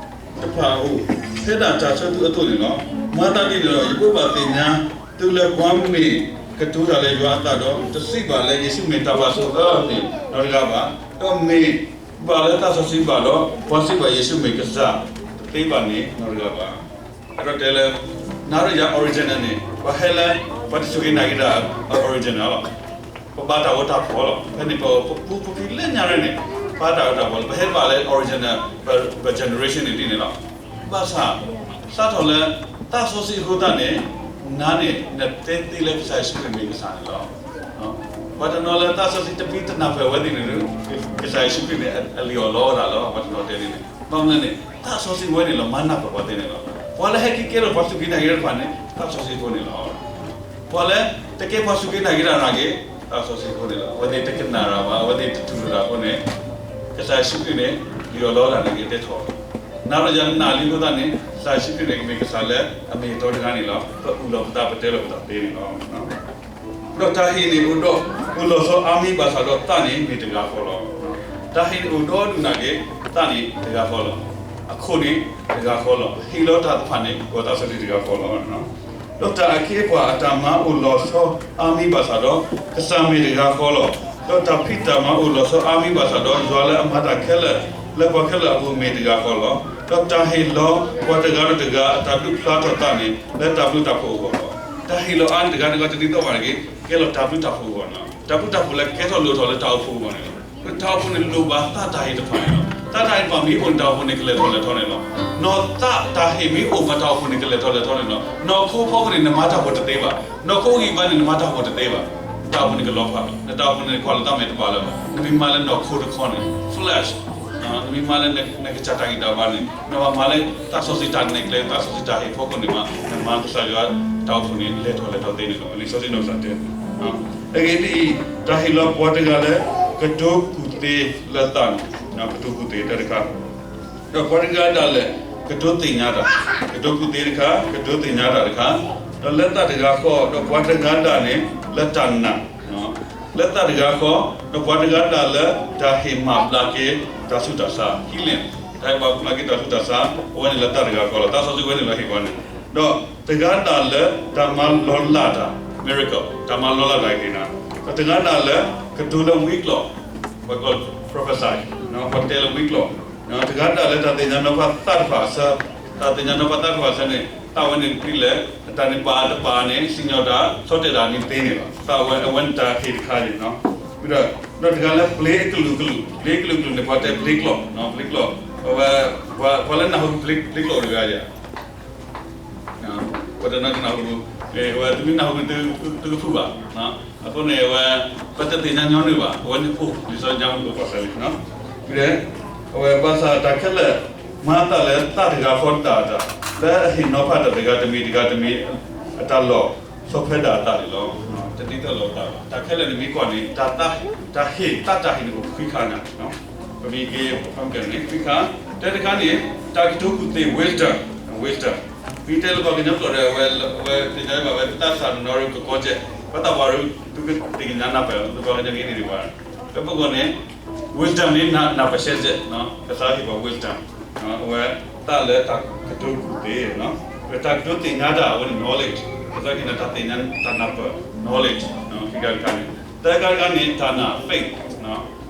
တဖၣ်အအိၣ်, ဖဲဒၣ်တၢ်ဆှၢသုအသိးန့ၣ်လီၤ. မၤသးဒ်န့ၣ်ဒီး ယကဘၣ်သ့ၣ်ညါသုလၢ ပှၤမ့ၢ်ကတိၤတၢ်လၢယွၤအသးဒီး တစံးဘၣ်လၢယ့ၣ်ၡူးမ့ၢ်တၢ်ဘၣ်ဆိၣ်အၢန့ၣ် နီတဂၤဘၣ်, ဒီးမ့ၢ်ဘၣ်လၢသးစီဆှံဘၣ်ဒီး ပှၤစံးဘၣ်ယ့ၣ်ၡူးမ့ၢ်ကစၢ် တသ့ဘၣ်န့ၣ် နီတဂၤဘၣ်. အဲၣ်ဒိးတဲလၢ နၤဒီးယၤ original န့ၣ် ပှၤဟဲလၢ ပှၤတစူၢ်က့ၤနာ်က့ၤတၢ် original လီၤ. ပဘါတၢ်ဂီၤတၢ်ဖီၣ်လီၤ. ဖဲန့ၣ် ပပူၤဖံးလၢညါရဲၣ်န့ၣ် ဘါတၢ်ဂီၤတၢ်ဖီၣ်လီၤ. ပဟဲဘၣ်လၢ original ပ generation န့ၣ်ဒ်န့ၣ်လီၤ. ဘၣ်ဆၣ် စးထီၣ်လၢ သးစီဆှံအဃိသတးန့ၣ် နၤန့ၣ် နတဲသ့လၢကစၢ်ယ့ၣ်ၡူးခရံာ်မ့ၢ်ကစၢ်န့ၣ်လီၤ. ပှၤတနီၤလၢသးစီဆှံတမံတနၢ်ပၢၢ်ဝဲသ့ၣ်န့ၣ် ကစၢ်ယ့ၣ်ၡူးခရံာ်န့ၣ် အလံၣ်အီၣ်လီအီၣ်တၢ်လီၤ. ပှၤတနီၤတဲန့ၣ်န့ၣ် ဘၣ်မနုၤန့ၣ် သးစီဆှံဝဲန့ၣ်လီၤ မၤနၢ်ပၢၢ်ပှၤသ့န့ၣ်လီၤ. ပှၤလၢဟဲက့ၤကဲထီၣ်ပှၤစူၢ်က့ၤနာ်က့ၤတၢ်တဖၣ်န့ၣ် သးစီဆှံအဃိန့ၣ်လီၤ. ပှၤလၢတကဲပှၤစူၢ်က့ၤနာ်က့ၤတၢ်နာ်က့ၤ သးစီဆှံအဃိန့ၣ်လီၤ. အဝဲသ့ၣ်တကနၣ်တၢ်ဘၣ်, အဝဲသ့ၣ်တတူၢ်လိာ်တၢ်အဃိန့ၣ် ကစၢ်ယ့ၣ်ၡူးခရံာ်န့ၣ် လံၣ်အီၣ်လီအီၣ်တၢ်န့ၣ်က့ၤတဲထီၣ်လီၤ. နၤဒီးယၤနာ်လံအဃိသတးန့ၣ် ကစၢ်ယ့ၣ်ၡူးခရံာ်န့ၣ် ကမ့ၢ်ကစၢ်လၢအမ့ၢ်အတီတဂၤန့ၣ်လီၤ. ပအုၣ်လီၤပသး ပတဲလီၤပသးသ့န့ၣ်လီၤ. ဒီးတၢ်ဟ့ၣ်န့ၣ်အိၣ်ဒီး အိၣ်လီၤဆီအါမံၤဘၣ်ဆၣ်ဒီးသးန့ၣ်မ့ၢ်တဂၤဃီလီၤ. တၢ်ဟ့ၣ်န့ၣ်အိၣ်ဒီဒူၣ်နာ်က့ၤ သးန့ၣ်တဂၤဃီလီၤ. အခိၣ်န့ၣ်တဂၤဃီလီၤ. ဟ့ၣ်လီၤတၢ်သ့ၣ်တဖၣ်န့ၣ် ပှၤသးစီဆှံတဂၤဃီလီၤ. ဒီးတၢ်အခ့အပှၤအတၢ်မၤအိၣ်လီၤဆီအါမံၤဘၣ်ဆၣ်ဒီး ကစၢ်မ့ၢ်တဂၤဃီလီၤ. ဒီးတၢ်ဖံးတၢ်မၤအိၣ်လီၤဆီအါမံၤဘၣ်ဆၣ်ဒီး ယွၤလၢအမၤတၢ်ခဲလၢာ် လၢပှၤခဲလၢာ်အပူၤမ့ၢ်တဂၤဃီလီၤ. ဒီးတၢ်ဟ့ၣ်လီၤပှၤတဂၤဒီးတဂၤအတၢ်ဘျုးဖျါထီၣ်သးန့ၣ် လၢတၢ်ဘျုးတၢ်ဖှိၣ်အဂီၢ်လီၤ. တၢ်ဟ့ၣ်လီၤအါန့ၣ်တဂၤတဂၤတဒ်သိးဘၣ်န့ၣ်က့ၤ ကဲလီၤတၢ်ဘျုးတၢ်ဖှိၣ်အဂီၢ်န့ၣ်လီၤ. တၢ်ဘျုးတၢ်ဖှိၣ်လၢကကဲထီၣ်လိၣ်ထီၣ်လၢတၢ်အိၣ်ဖှိၣ်အဂီၢ်န့ၣ်လီၤ. တၢ်အိၣ်ဖှိၣ်န့ၣ်လိၣ်ဘၣ်သးတၢ်ဟ့ၣ်တဖၣ်န့ၣ်လီၤ. သးတၢ်ဟ့ၣ်တဖၣ်မ့ၢ်အိၣ်န့ၣ် တၢ်အိၣ်ဖှိၣ်န့ၣ်ကလဲၤထီၣ်လဲၤထီန့ၣ်လီၤ. နီၢ်သးတၢ်ဟ့ၣ်မ့ၢ်အိၣ်မး တၢ်အိၣ်ဖှိၣ်န့ၣ်ကလဲၤထီၣ်လဲၤထီန့ၣ်လီၤ. နီၢ်ခိဖီခိၣ်န့ၣ် နမၤတၢ်အိၣ်ဖှိၣ်တသ့ဘၣ်. နီၢ်ခိဂံၢ်ဘါန့ၣ် နမၤတၢ်အိၣ်ဖှိၣ်တသ့ဘၣ်. တၢ်အိၣ်ဖှိၣ်န့ၣ်ကလီၤဖးလီၤ. နတၢ်အိၣ်ဖှိၣ်န့ၣ်ကွၢ်လီၤသးမဲာ်တပၤလၢၤဘၣ်. နမ့ၢ်မၤလၢနီၢ်ခိတခီန့ၣ် flesh နမ့ၢ်မၤလၢနကစၢ်တၢ်ဂံၢ်တၢ်ဘါန့ၣ် နဘၣ်မၤလၢသးစီဆှံတၢ်နဲၣ်ကျဲ သးစီဆှံတၢ်ဟ့ၣ်ဖီခိၣ်န့ၣ်မး နမၤကစၢ်ယွၤတၢ်အိၣ်ဖှိၣ်န့ၣ် လဲၤထီၣ်လဲၤထီသ့န့ၣ်လီၤ. လံာ်စီဆှံနီၢ်ကစၢ်တဲ အဂ့ၢ်ဒ်အံၤ, တၢ်ဟ့ၣ်လီၤပှၤတဂၤလၢ ကတိၤကူၣ်သ့လၢသးန့ၣ် ကတိၤကူၣ်သ့တၢ်တခါ, ဒီးပှၤတဂၤဒၣ်လဲာ် ကတိၤသ့ၣ်ညါတၢ်, ကတိၤကူၣ်သ့တခါ, ကတိၤသ့ၣ်ညါတၢ်တခါ, ဒီးလၢသးတဂၤဃီ, ဒီးပှၤတဂၤဒၣ်န့ၣ် လၢတၢ်နာ် လၢသးတဂၤဃီ, ဒီးပှၤတဂၤဒၣ်လၢတၢ်ဟ့ၣ်မၤဘျါက့ၤတၢ်ဆူးတၢ်ဆါ healing, တၢ်ဟ့ၣ်မၤဘျါက့ၤတၢ်ဆူးတၢ်ဆါ အဝဲန့ၣ်လၢသးတဂၤဃီလီၤ. သးစီဆှံဝဲန့ၣ်လီၤဟ့ၣ်ပှၤန့ၣ် ဒီးတဂၤဒၣ်လၢတၢ်မၤလီၤလးတၢ် miracle တၢ်မၤလီၤလးတၢ်က့ၤနၤ, ဒီးတဂၤဒၣ်လၢကတိၤလၢဝံကျိာ်, ပှၤကျိာ် prophecy, ပှၤတဲလၢဝံကျိာ်, တဂၤဒၣ်လၢတၢ်သ့ၣ်ညါနီၤဖးသးတဖၣ်အဆၢ, တၢ်သ့ၣ်ညါနီၤဖးသးတဖၣ်အဆၢန့ၣ် သးဝဲန့ၣ်တဖုလၢ တၢ်န့ၣ်ပာ်တပာ်န့ၣ် စံၣ်ညီၣ်တၢ် ဆီၣ်တဲာ်တၢ်န့ၣ်သ့န့ၣ်လီၤ. သးဝဲအဝဲန့ၣ်တၢ်ဟ့ၣ်တခါန့ၣ်, ဒီးတဂၤလၢပျ့အကလုာ်ကလုာ်, ပျ့အကလုာ်ကလုာ်န့ၣ် ပှၤတဲပျ့ကျိာ်, ပျ့ကျိာ်, ပှၤလၢနၢ်ဟူပျ့ကျိာ်တဂၤယၤ ပှၤတနီၤကနၢ်ဟူ, ဝဲသုမ့ၢ်နၢ်ဟူန့ၣ် သုကဖုးဘၣ်. အဃိန့ၣ် အဝဲ ပတသ့ၣ်ညါညီနုၢ်ဘၣ်, အဝဲန့ၣ်အိၣ်လံာ်စီဆှံညါမ့ၢ်အိၣ်ပှၤဖဲန့ၣ်, အဝဲဘၣ်ဆၣ်တၢ်ခဲလၢာ် မၤအသးလၢသးတဂၤဃီတၢ်တၢ်, လၢအဟ့ၣ်နီၤဖးတၢ်တဂၤတမံၤတဂၤတမံၤ အတၢ်လီၢ် ဆီၣ်ထွဲဒၣ်အသးန့ၣ်လီၤ. တဒ်သိးလိာ်သးဘၣ်. တၢ်ခဲလၢာ်န့ၣ်မ့ၢ်ကွၢ်န့ၣ် တၢ်ဟ့ၣ်, သးတၢ်ဟ့ၣ်န့ၣ်အိၣ်ခွံခါညါ, ပမ့ၢ်က့ၤ ဖးကဲန့ၣ် ခွံခါ, တၢတခါန့ၣ် တၢ်ကတိၤကူၣ်သ့ wisdom, wisdom, မ့ၢ်တဲလၢပှၤကညီကျိာ်ဒီး အဝဲသ့ၣ်ညါဘၣ်ဝဲ သးစၢ်နီၢ်ရူၢ်ကကီကဲး, ပှၤသးပှၢ်ရူၢ် သုကသ့ၣ်ညါနၢ်ပၢၢ် သုပှၤကညီက့ၤန့ၣ်ဒံးဘၣ်. လၢပဂီၢ်န့ၣ် wisdom န့ၣ် နၢ်ပၢၢ်ရှဲရှဲ, ကစၢ်ဟ့ၣ်ပှၤ wisdom, အဝဲသးလၢတၢ်ကတိၤကူၣ်သ့, တၢ်ကတိၤသ့ၣ်ညါတၢ် အဝဲန့ၣ် knowledge, ကစၢ်ဟ့ၣ်နၤတၢ်သ့ၣ်ညါ တၢ်နၢ်ပၢၢ် knowledge, ခံခါတခါန့ၣ်, သၢခါတခါန့ၣ် တၢ်နာ် faith,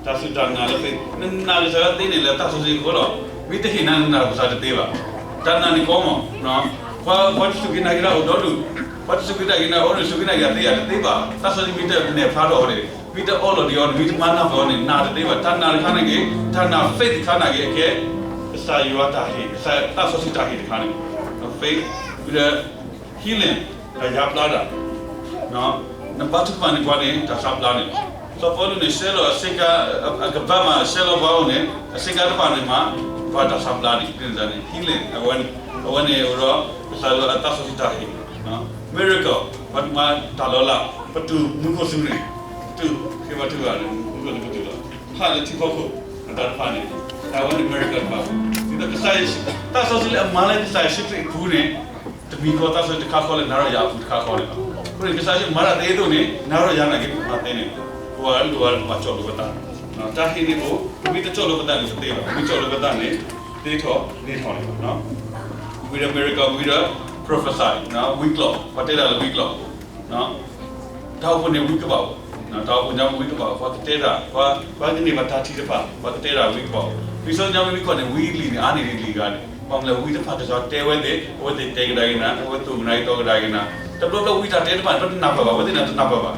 တၢ်စူၢ်တၢ်နာ်လၢ faith, နနာ်ကစၢ်ယွၤသ့န့ၣ် လၢသးစီဆှံအဃိလီၤ. မ့ၢ်တဟ့ၣ်နၤ နနာ်ကစၢ်တသ့ဘၣ်. တၢ်နာ်န့ၣ်ကီမး, ပှၤ, ပှၤတစူၢ်က့ၤနာ်က့ၤတၢ်အိၣ်ဒီဒူၣ်, ပှၤတစူၢ်က့ၤနာ်က့ၤတၢ်အိၣ်ဒီဒူၣ် စူၢ်က့ၤနာ်က့ၤတၢ်သ့ဧါ, တသ့ဘၣ်. သးစီဆှံမ့ၢ်တနဲၣ်ဖျါထီၣ်အီၤန့ၣ်, မ့ၢ်တအၢၣ်လီၤဒံးအီၤန့ၣ်, မ့ၢ်တမၤနၢ်ပၢၢ်အီၤန့ၣ် နာ်တသ့ဘၣ်. တၢ်နာ်တခါန့ၣ်က့ၤ, တၢ်နာ် faith တခါန့ၣ်က့ၤ အကဲ ကစၢ်ယွၤတၢ်ဟ့ၣ်, ကစၢ်သးစီဆှံတၢ်ဟ့ၣ်တခါန့ၣ်, faith, ဝံၤဒီး healing, တၢ်ယါဘျါတၢ်, နဘါထုကဖၣ်န့ၢ်ပှၤန့ၣ် တၢ်ဆါဘျါန့ၣ်လီၤ. စီၤပီလူးန့ၣ် ဆှၢလီၤအဆ့ကၤ, အကဘၣ်မး ဆှၢလီၤပှၤအိၣ်န့ၣ် အဆ့ကၤတဖၣ်န့ၣ်မး ပှၤတၢ်ဆါဘျါန့ၣ်, န့ၣ် healing, အဝဲန့ၣ်အိၣ်ဒီး ကစၢ်ယွၤအသးစီဆှံတၢ်ဟ့ၣ်, miracle, ပှၤမၤတၢ်လီၤလး, ပတုာ်မူခိၣ်စူၤန့ၣ်, ပတုာ်, ဃ့ဘါထုကဖၣ်န့ၣ် မူခိၣ်စူၤပတုာ်လီၤ. ဟးလၢထံဖီခိၣ်, အတၢ်တဖၣ်န့ၣ်, တၢ်ဝဲန့ၣ် miracle တဖၣ်, ဒ်သိးကစၢ်ယ့ၣ်ၡူး, သးစီဆှံလၢအမၤလၢကစၢ်ယ့ၣ်ၡူးခရံာ်အပူၤန့ၣ် တမံၤဃီသးစီဆှံတခါဃီလၢနၤဒီးယၤအပူၤတခါဃီန့ၣ်လီၤ. အဃိန့ၣ် ကစၢ်ယ့ၣ်ၡူးမၤတၢ်သ့အသိးန့ၣ် နၤဒီးယၤနာ်က့ၤမၤသ့န့ၣ်, ပဝဲလိၣ်ဝဲပဘၣ်ကၠီၣ်လိာ်ပသး, တၢ်ဟ့ၣ်န့ၣ်အိၣ်, ပမ့ၢ်တကၠီၣ်လိာ်ပသးန့ၣ်တသ့ဘၣ်, ပမ့ၢ်ကၠီၣ်လိာ်ပသးန့ၣ် သ့ထီၣ်န့ၢ်ထီၣ်န့ၣ်လီၤ. ဝံၤဒီး miracle, ဝံၤဒီး prophecy, ဝံကျိာ်, ပှၤတဲတၢ်လၢဝံကျိာ် တၢ်အိၣ်ဖှိၣ်န့ၣ်ဝံကဘၣ်အိၣ်, တၢ်အိၣ်ဖှိၣ်ညါပူၤဝံကဘၣ်အိၣ်, ပှၤကတဲတၢ်, ပှၤ, ပှၤကန့ၢ်ဘၣ်တၢ်ထံၣ်တဖၣ် ပှၤကတဲတၢ်ဝံကဘၣ်အိၣ်. လံာ်စီဆှံညါပူၤမ့ၢ်ကွၢ်န့ၣ် ဝံလံာ်န့ၣ် အါန့ၢ်ဒံးလံာ်ဂၤန့ၣ်, ဘၣ်မနုၤလဲၣ် ဝံတဖၣ်ကစၢ်တဲဝဲသ့ၣ်, အဝဲသ့ၣ်တဲကဒါက့ၤနၤ, အဝဲသ့ၣ်သ့ၣ်ညါက့ၤတီကဒါက့ၤနၤ, တဘျီဘျီဝံတၢ်တဲတဖၣ်န့ၣ် ပတနၢ်ပၢၢ်ဘၣ်, အဝဲသ့ၣ်န့ၣ်တနၢ်ပၢၢ်ဘၣ်,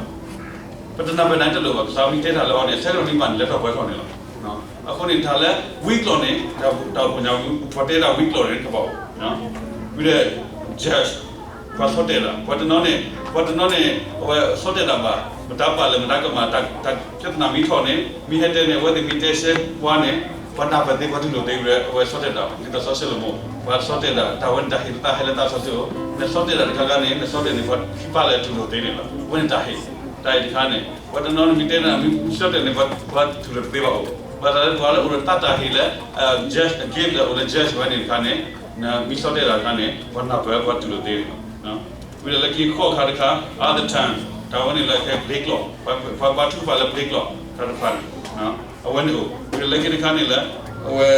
ပတနၢ်ပၢၢ်န့ၣ်တလိၣ်ဘၣ်, ကစၢ်မ့ၢ်တဲတၢ်လၢအီၤန့ၣ် ဆဲးကတီၢ်မ့ၢ်ဘၣ်န့ၣ် လဲၤထီၣ်ပှဲၤထီၣ်န့ၣ်လီၤ. အဃိန့ၣ် တၢ်လၢဝံကျိာ်န့ၣ်, တၢ်အိၣ်ဖှိၣ်ညါပူၤ ပှၤတဲတၢ်ဝံကျိာ်န့ၣ် ကဘၣ်အိၣ်, ဝံဒီး judge, ပှၤဆီၣ်တဲာ်တၢ်, ပှၤတနီၤန့ၣ်, ပှၤတနီၤန့ၣ် အဝဲဆီၣ်တဲာ်တၢ်ဘၣ်, မတၤပာ်လၢမတၤကမၣ်, တၢ်, တၢ်ပြဿနာမ့ၢ်ထီၣ်န့ၣ် မ့ၢ်ဟဲတဲန့ၣ် အဝဲသ့ၣ်မ့ၢ်တဲရှဲပှၤန့ၣ်, ပှၤနၢ်ပၢၢ်သ့ ပှၤတူၢ်လိာ်သ့ဝဲ အဝဲဆီၣ်တဲာ်တၢ်, ဒ်သိးစီၤၡလိၤမိၣ် ပှၤဆီၣ်တဲာ်တၢ်, တၢ်ဝဲန့ၣ်တၢ်ဟ့ၣ်လၢသးဟဲလၢသးစီဆှံအိၣ်, နဆီၣ်တဲာ်တၢ်တခါခါန့ၣ် နဆီၣ်တဲာ်န့ၣ် ပှၤခံပၢ်လၢတူၢ်လိာ်သ့န့ၣ်လီၤ. အဝဲန့ၣ်တၢ်ဟ့ၣ်, တၢ်ဟ့ၣ်တခါန့ၣ် ပှၤတနီၤန့ၣ်မ့ၢ်တဲန့ၣ် မ့ၢ်ဆီၣ်တဲာ်န့ၣ် ပှၤတူၢ်လိာ်တသ့ဘၣ်အိၣ်, ဘၣ်ဆၣ်လၢပှၤလၢအိၣ်ဒီးသးတၢ်ဟ့ၣ်လၢ judge, gift လၢအိၣ်လၢ judge ဝဲန့ၣ်တခါန့ၣ် မ့ၢ်ဆီၣ်တဲာ်တၢ်တခါန့ၣ် ပှၤနၢ်ပၢၢ် ပှၤတူၢ်လိာ်သ့န့ၣ်လီၤ. ဝံၤဒီးလၢခံဃိးခါတခါ other tongue, တၢ်ဝဲန့ၣ်လၢအကဲပျ့ကျိာ်, ပှၤဘါထုကဖၣ်လၢပျ့ကျိာ်တၢ်တဖၣ်န့ၣ်, အဝဲန့ၣ်အိၣ်, ဝံၤဒီးလၢခံတခါန့ၣ်လၢ အဝဲ,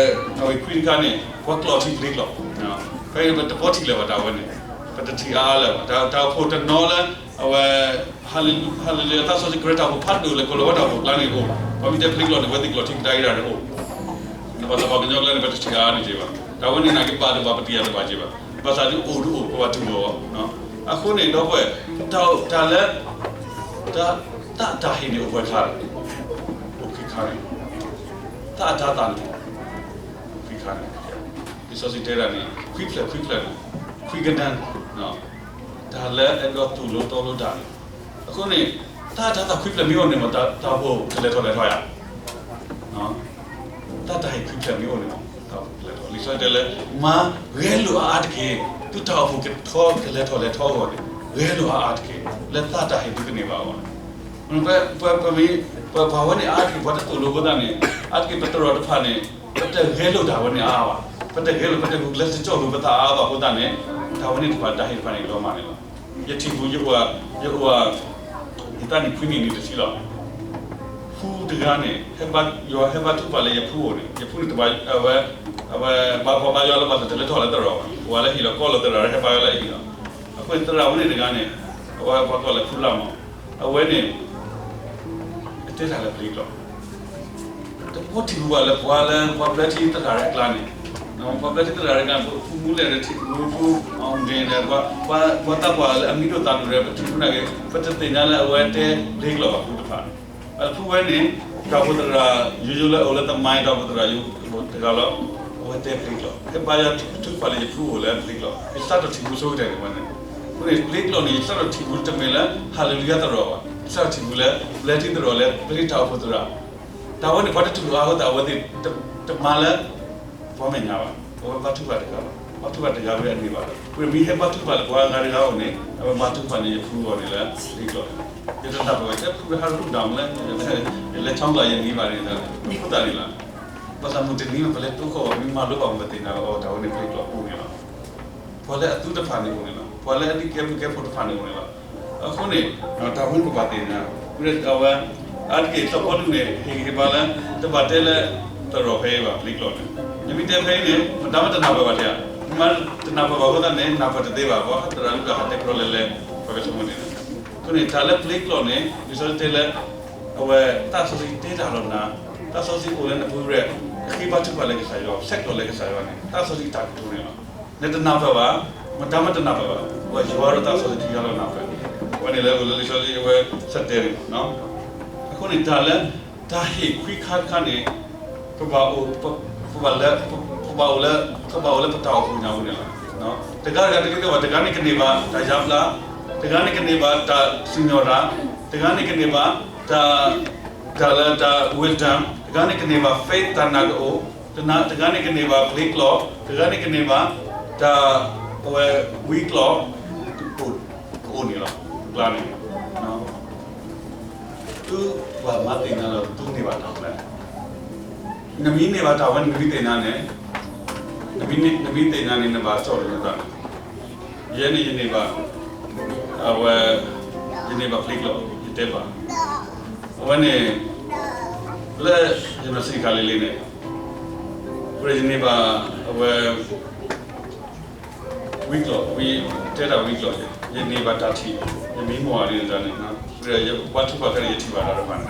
အဝဲခွံတခါန့ၣ် ပှၤကျိာ်ထံပျ့ကျိာ်, ဖဲပတဘီထံၣ်လၢၤဘၣ်တၢ်ဝဲန့ၣ်, ပတထံၣ်အါအါလၢၤဘၣ်, တၢ်အိၣ်ဖှိၣ်တနီၤလၢ အဝဲ hallelujah, သးစီဆှံကရၢတၢ်အိၣ်ဖှိၣ်ဖးဒိၣ်လၢ ကိၤလၤဝါတၢ်အိၣ်ဖှိၣ်ကျါန့ၣ်အိၣ်, ပှၤမ့ၢ်တဲပျ့ကျိာ်န့ၣ် အဝဲသ့ၣ်ကျိာ်ထံကဒါက့ၤတၢ်န့ၣ်အိၣ်, ဘၣ်ဆၣ်ပှၤကညီကျါန့ၣ် ပတထံၣ်အါအါန့ၣ်က့ၤဘၣ်, တၢ်ဝဲန့ၣ်နာ်က့ၤဘၣ်တဘၣ် ပတယၤတဘၣ်က့ၤဘၣ်, ဘၣ်ဆၣ်ဒုးအိၣ်ဒုးအိၣ် ပဘၣ်တူၢ်လိာ်အီၤ, အဃိန့ၣ်ဒီပုၢ်ဝဲၢ်, တၢ်လၢ တၢ်, တၢ်ဟ့ၣ်န့ၣ်အိၣ်ပှဲၤခါလဲၣ်, အိၣ်ခံခါန့ၣ်, တၢ်အတၤသၣ်န့ၣ် အိၣ်ခံခါန့ၣ်, လံာ်စီဆှံတဲဒၣ်န့ၣ် ခွံဖျၢၣ်ခွံဖျၢၣ်န့ၣ်, ခွံကနၣ်, တၢ်လၢအဲၣ်ဒိးသိၣ်လိသီလိတၢ်န့ၣ်, အဃိန့ၣ် တၢ်အတၤသၣ်ခွံဖျၢၣ်မ့ၢ်အိၣ်န့ၣ်မး တၢ်အိၣ်ဖှိၣ်ကလဲၤထီၣ်လဲၤထီယၤ တၢ်တၢ်ဟ့ၣ်ခွံဖျၢၣ်မ့ၢ်အိၣ်န့ၣ်မး တၢ်အိၣ်ဖှိၣ်ကလဲၤထီၣ်, လံာ်စီဆှံတဲလၢ မၤဂဲၤလိာ်အါအါတက့ၢ်, သုတၢ်အိၣ်ဖှိၣ်ကထီကလဲၤထီၣ်လဲၤထီအဂီၢ်န့ၣ် ဂဲၤလိာ်အါအါတက့ၢ်, လၢသးတၢ်ဟ့ၣ်သုကန့ၢ်ဘၣ်အဂီၢ်န့ၣ်, ပ, ပ, ပမ့ၢ်, ပ, ပှၤဝဲန့ၣ်အါတက့ၢ် ပှၤတသိၣ်လိအဃိသတးန့ၣ်, အါတက့ၢ်ပသရိာ်တဖၣ်န့ၣ် ပတဂဲၤလိာ်တၢ်ဝဲန့ၣ်အါအါဘၣ်, ပတဂဲၤလိာ် ပတဂုာ်ကျဲးစၢးကၠီၣ်လိာ်ပသးအါအါဘၣ်အဃိသတးန့ၣ်, တၢ်ဝဲန့ၣ်တဖၣ်တၢ်ဟ့ၣ်တဖၣ်န့ၣ်လီၤမၢ်န့ၣ်လီၤ. ယထံၣ်ပူၤ ယအိၣ်, ယအိၣ်, ယသးနံၣ်ခွံနံၣ်နံၣ်တဆံလီၤ. ဖုတဂၤန့ၣ် ဟဲဘါ, ယွၤဟဲဘါထုကဖၣ်လၢယဖုအိၣ်န့ၣ်, ယဖုန့ၣ်တဘၣ်, အဝဲ, အဝဲဘါပှၤဘါယွၤလၢပှၤတလဲၤထီၣ်လၢသရိာ်ဘၣ်, ပှၤလၢဟံၣ်လီၤကီၢ်လီၤသရိာ်ဟဲဘါယွၤလၢဟံၣ်လီၤ. အဃိန့ၣ်သရိာ်ဝဲန့ၣ်တဂၤန့ၣ်, အဝဲပှၤကိးလၢဖုလၢ်မီၢ်, အဝဲန့ၣ် အတဲတၢ်လၢပျ့ၤကျိာ်, တဘီထံၣ်ပူၤဘၣ်လၢပှၤလၢပှၤဘျၢထံသရိာ်ရဲၣ်ကျါန့ၣ်, ပှၤဘျၢထံသရိာ်ရဲၣ်ကျါန့ၣ် ဖုမူလဲၣ်ဒီးထံၣ်ပူၤ ဖုအီၣ်ဒ့ဒီး ပှၤသးပှၢ်လၢအမံၤဒိၣ်သးဒိၣ်ဒီး ပထံၣ်ပူၤန့ၣ်က့ၤ ပတသ့ၣ်ညါလၢအဝဲတဲပျ့ၤကျိာ်ဘၣ်ဖုတဖၣ်န့ၣ်. ဖုဝဲန့ၣ် တၢ်အိၣ်ဖှိၣ်သရိာ် ယိယိလၢအိၣ်လၢသမိုင်းတၢ်အိၣ်ဖှိၣ်သရိာ်တဂၤလီၤ, အဝဲတဲပျ့ၤကျိာ် ဟဲဘါယွၤထုကဖၣ်လၢယဖုအိၣ်လၢပျ့ၤကျိာ်, ယသးထီၣ်ထံၣ်ပူၤဆိကတၢၢ်န့ၣ်ဝဲန့ၣ်. အဃိန့ၣ် ပျ့ၤကျိာ်န့ၣ် ယသးထီၣ်ထံၣ်ပူၤတမ့ၢ်လၢ ဟးလ့လူယၤသရိာ်ဘၣ်, ယသးထီၣ်ထံၣ်ပူၤလၢ ဘျၢထံသရိာ်လၢ ပျ့ၤတၢ်အိၣ်ဖှိၣ်သရိာ်, တၢ်ဝဲန့ၣ် ပှၤတထံၣ်လိာ်အါအဃိသတး အဝဲသ့ၣ်တမၤလၢ ပှၤမဲာ်ညါဘၣ်, အဝဲဘါထုကဖၣ်တဂၤဘၣ်, ဘါထုကဖၣ်တဂၤဝဲအန့ၢ်ဘၣ်လီၤ. ဝံၤမ့ၢ်ဟဲဘါထုကဖၣ်လၢပှၤဂၤတဂၤအိၣ်န့ၣ် အဝဲဘါထုကဖၣ်န့ၣ် ယဖုအဂီၢ်န့ၣ်လၢပျ့ၤကျိာ်, ယတနၢ်ပၢၢ်ဝဲ တဲဖုဝဲဟးရူၣ်ဒၣ်မလဲၣ်, ယလဲၤဆီကလီယန့ၢ်ဘၣ်န့ၣ် အဃိသတးန့ၣ်လီၤ. ဘၣ်ဆၣ်မုၢ်တနံၤမ့ၢ် ပလဲၤတိခီၣ်ဘၣ် မ့ၢ်မၤလိဘၣ်မ့ၢ်ပသ့ၣ်ညါလီၤ အီၤ တၢ်ဝဲန့ၣ်ပျ့ၤကျိာ်အိၣ်န့ၣ်လီၤ. ပှၤလၢအသူတဖၣ်န့ၣ်အိၣ်န့ၣ်လီၤ, ပှၤလၢအဒ်ကဲဘျုးကဲဖှိၣ်တဖၣ်န့ၣ်အိၣ်န့ၣ်လီၤ. အဃိန့ၣ် တၢ်ဝဲန့ၣ်ပဘၣ်သ့ၣ်ညါ, ဝံၤဒီးအဝဲ အါတက့ၢ်စီၤပီလူးန့ၣ် ဟ့ၣ်ဂံၢ်ဟ့ၣ်ဘါလၢ တဘၣ်တဲလၢ သရိာ်ဖဲအံၤဘၣ် ပျ့ၤကျိာ်န့ၣ်, နမ့ၢ်တဲဖဲအံၤန့ၣ် မတၤမ့ၢ်တနၢ်ပၢၢ်ဘၣ်တဲဧါ, မ့ၢ်တနၢ်ပၢၢ်ဘၣ်အဃိသတးန့ၣ် နၢ်ပၢၢ်တသ့ဘၣ်, ပှၤသရိာ်လူၤကဟးတဲကြီလဲၤလဲၤ ပှၤကဆိကမိၣ်န့ၣ်လီၤ. အဃိန့ၣ် တၢ်လၢပျ့ၤကျိာ်န့ၣ် လံာ်စီဆှံတဲလၢ အဝဲ သးစီဆှံတဲတၢ်လီၤနၤ, သးစီဆှံအိၣ်လၢနပူၤရဲၣ်, ဃ့ဘါထုကဖၣ်လၢကစၢ်ယွၤ, ဆဲးကျိးလၢကစၢ်ယွၤန့ၣ် သးစီဆှံအတၢ်ကတိၤန့ၣ်လီၤ. နတနၢ်ပၢၢ်ဘၣ်, မတၤမ့ၢ်တနၢ်ပၢၢ်ဘၣ်, ပှၤယွၤဒီးသးစီဆှံခံဂၤလီၤနၢ်ပၢၢ်, အဝဲန့ၣ်လၢအအိၣ်လၢလံာ်စီဆှံအဝဲဆၢတဲာ်န့ၣ်လီၤ. အဃိန့ၣ် တၢ်လၢ တၢ်ဟ့ၣ်ခွံခါတခါန့ၣ် ပဘၣ်အိၣ် ပဘၣ်လၢ ပဘၣ်အိၣ်လၢ ပဘၣ်အိၣ်လၢပတၢ်အိၣ်ဖှိၣ်ညါပူၤန့ၣ်လီၤ. တဂၤတဂၤတဂ့ၤတဘၣ်, တဂၤန့ၣ်ကန့ၢ်ဘၣ်တၢ်ယါဘျါ, တဂၤန့ၣ်ကန့ၢ်ဘၣ်တၢ်စံၣ်ညီၣ်တၢ်, တဂၤန့ၣ်ကန့ၢ်ဘၣ်တၢ် တၢ်လၢတၢ် wisdom, တဂၤန့ၣ်ကန့ၢ်ဘၣ် faith တၢ်နာ်ကအိၣ်, တဂၤန့ၣ်ကန့ၢ်ဘၣ်ပျ့ၤကျိာ်, တဂၤန့ၣ်ကန့ၢ်ဘၣ်တၢ် အဝဲဝံကျိာ် ကအိၣ်န့ၣ်လီၤ. ကျါန့ၣ် သုဘၣ်မၤသ့ၣ်ညါလီၤ သုန့ၢ်ဘၣ်တၢ်ဝဲ, နမ့ၢ်န့ၢ်ဘၣ်တၢ်ဝဲန့ၣ် နမ့ၢ်သ့ၣ်ညါန့ၣ်, နမ့ၢ်သ့ၣ်ညါန့ၣ် နဘၣ်ကၠီၣ်လၢနသးန့ၣ်, ယဲန့ၣ်ယန့ၢ်ဘၣ် အဝဲ ယန့ၢ်ဘၣ်ပျ့ၤကျိာ် ယတဲဘၣ်, အဝဲန့ၣ် လၢယနီၢ်ဆံးခါလံၤလံၤန့ၣ် ယန့ၢ်ဘၣ် အဝဲ ဝံကျိာ်, ဝံ, တဲတၢ်ဝံကျိာ်, ယန့ၢ်ဘၣ်တၢ်ထံၣ်, ယမံမီၢ်အီၤဒ်န့ၣ်န့ၣ်, ယဘါထုကဖၣ်ခဲအံၤယထံၣ်ဘၣ်တၢ်တဖၣ်န့ၣ်,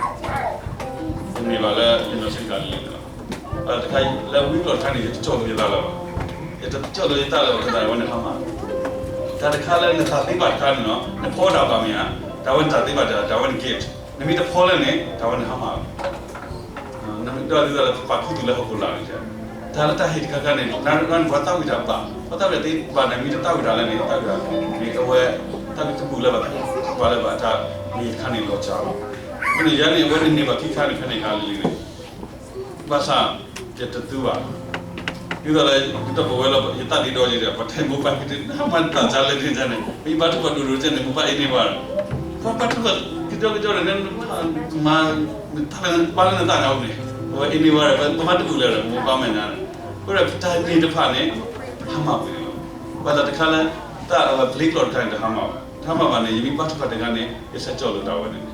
ယန့ၢ်ဘၣ်လၢယနီၢ်ဆံးခါလံၤလံၤန့ၣ်လီၤ. တၢ်တခါလၢဝံကျိာ်တခါန့ၣ် ယတကၠီၣ်လၢယသးလၢၤဘၣ်, ယတကၠီၣ်လၢယသးလၢၤဘၣ် အဃိသတးန့ၣ် အဝဲန့ၣ်ဟါမၢ်, တၢ်တခါလၢနတၢ်သ့ဘၣ်တခါန့ၣ်လီၤ, နဖီတၢ်ဘၣ်မ့ၢ်ဧါ, တၢ်ဝဲနတၢ်သ့ဘၣ်တၢ်, တၢ်ဝဲန့ၣ် gift, နမ့ၢ်တဖီလၢန့ၣ် တၢ်ဝဲန့ၣ်ဟါမၢ်လီၤ. နမ့ၢ်ဒိးဒ်သိးလၢပပာ်ခူသူၣ်လၢဟီၣ်ခိၣ်လာ်န့ၣ်, တၢ်လၢတၢ်ဟ့ၣ်တခါခါန့ၣ် နၤန့ၣ်ပှၤသးဝံၣ်တၢ်ဘၣ်, ပှၤသးဝံၣ်တၢ်သ့ဘၣ်န့ၣ် မ့ၢ်တသးဝံၣ်တၢ်လၢန့ၣ် သးဝံၣ်တၢ်န့ၣ် အဝဲ သးဝံၣ်တဘူၣ်လၢၤဘၣ်, ပှၤလၢၤဘၣ်တၢ်န့ၣ်တခါန့ၣ်လီၤစှၤလီၤ. အဃိန့ၣ်ယၤန့ၣ် အဝဲန့ၣ်န့ၢ်ဘၣ်ခံခါန့ၣ် ဖဲန့ၣ်ခါလံၤလံၤန့ၣ် ဘၣ်ဆၣ် ယတသူဘၣ်. ဒ်သိးလၢ ဒ်သိးပဝဲလီၤ ယသးဒ့ဒီးယၤ ပှၤတဲမိၢ်ပၢ်က့ၤ နဟါမၢ်နတၢ်စၢ်လၢန့ၣ်န့ၣ် ပဘါထုကဖၣ်ဒိၣ်ဒိၣ်န့ၣ် မိၢ်ပၢ်အ့န့ၢ်ဘၣ်, ပှၤဘါထုကဖၣ်ကကီကကီန့ၣ် မၤ နတၢ်လၢနပၢ်လၢနသးန့ၣ်အီၤန့ၣ် အဝဲအ့န့ၢ်ဘၣ်ဒီး ပမၤတဘူၣ်လၢၤဒီး မိၢ်ပၢ်မဲာ်ညါန့ၣ် အဃိဒီးပတၢ်န့ၣ်တဖၣ်န့ၣ် ဟါမၢ်ပှဲၤန့ၣ်လီၤ. ဘၣ်ဆၣ်တခါလၢ တၢ်အဝဲပျ့ၤကျိာ်တခါန့ၣ် တဟါမၢ်ဘၣ်, တဟါမၢ်ဘၣ်န့ၣ် ယမ့ၢ်ဘါထုကဖၣ်တဂၤန့ၣ် ယဆဲးကၠီၣ်လိာ်တၢ်ဝဲန့ၣ်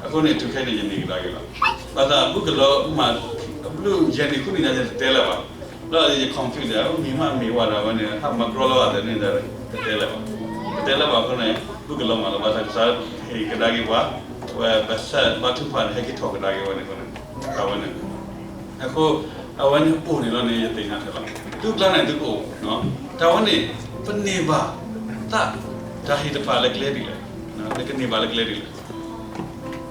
အဃိန့ၣ် တုၤခဲအံၤန့ၣ် ယန့ၢ်ကဒါက့ၤလီၤ. ဘၣ်ဆၣ်ဘုကလီၤမး ဘျုးယဲၢ်နံၣ်ဃုနံၣ်ညါ ယတတဲလၢၤဘၣ်. လၢယ confuse ဒီး မ့ၢ်မးမ့ၢ်ဝဲဒၣ်ဝဲန့ၣ် ဟးမၤကြီလီၤအသးန့ၣ်ဒီး တတဲလၢၤဘၣ်. တတဲလၢၤဘၣ်အဃိန့ၣ် ဘုကလီၤမးလီၤ. ဘၣ်ဆၣ်ကစၢ်ဟ့ၣ်ကဒါက့ၤပှၤ အဝဲဘၣ်ဆၣ်ဘါထုကဖၣ်န့ၣ် ဟဲက့ၤထီၣ်ကဒါက့ၤဝဲန့ၣ်အဃိန့ၣ် တၢ်ဝဲန့ၣ် အဃိ အဝဲန့ၣ်အိၣ်န့ၣ်လီၤန့ၣ် ယသ့ၣ်ညါထဲလီၤ. သုကျါန့ၣ်သုကအိၣ် တၢ်ဝဲန့ၣ် ပန့ၢ်ဘၣ် တၢ် တၢ်ဟ့ၣ်တဖၣ်လၢကျဲဒ်လဲၣ်, နကန့ၢ်ဘၣ်လၢကျဲဒ်လဲၣ်.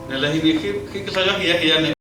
နလဲၤဟံးန့ၢ် ဃ့ကစၢ်ယွၤဟ့ၣ်ယၤဟ့ၣ်ယၤန့ၣ်